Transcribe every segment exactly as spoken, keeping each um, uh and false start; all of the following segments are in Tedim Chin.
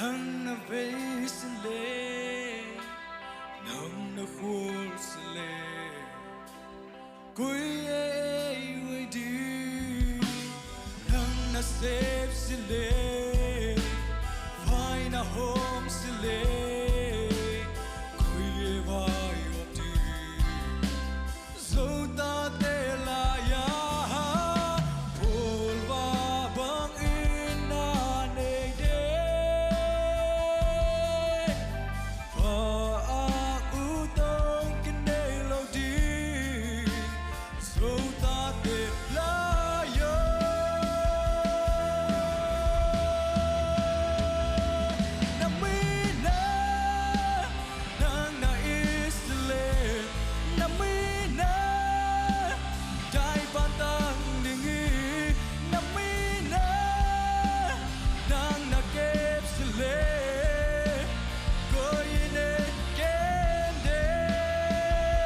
Nang na vei si le, nang na khual si le, koi ei vei ding. Nang na sep si le, vai na hawm si le, koi ei vai hawm ding. Zo tate lai-a pawlva bangin na nei ding. Fa a u tong kinei lo ding. Zo tate lai-a na mi na, nang na Israel, na mi na dai pantang ding hi. Na mi na, nang na kep si le, koi in ei ken ding.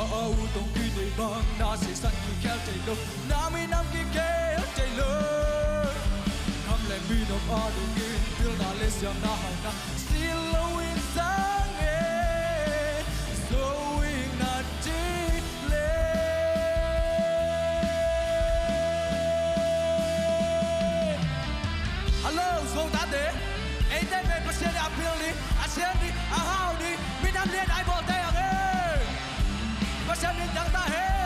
A au tong kinei bang na sisan kikhel thei lo, na minam kikhel thei lo. Kham le minam a dingin pilna le siamna haina si lo in sang e, zo ing na ci le. Hello, Zo tate. Eite pen Pasian in a pil ding, a siam ding, a hau ding minam lian a i bawlte a nge. Pasian mintang ta hen.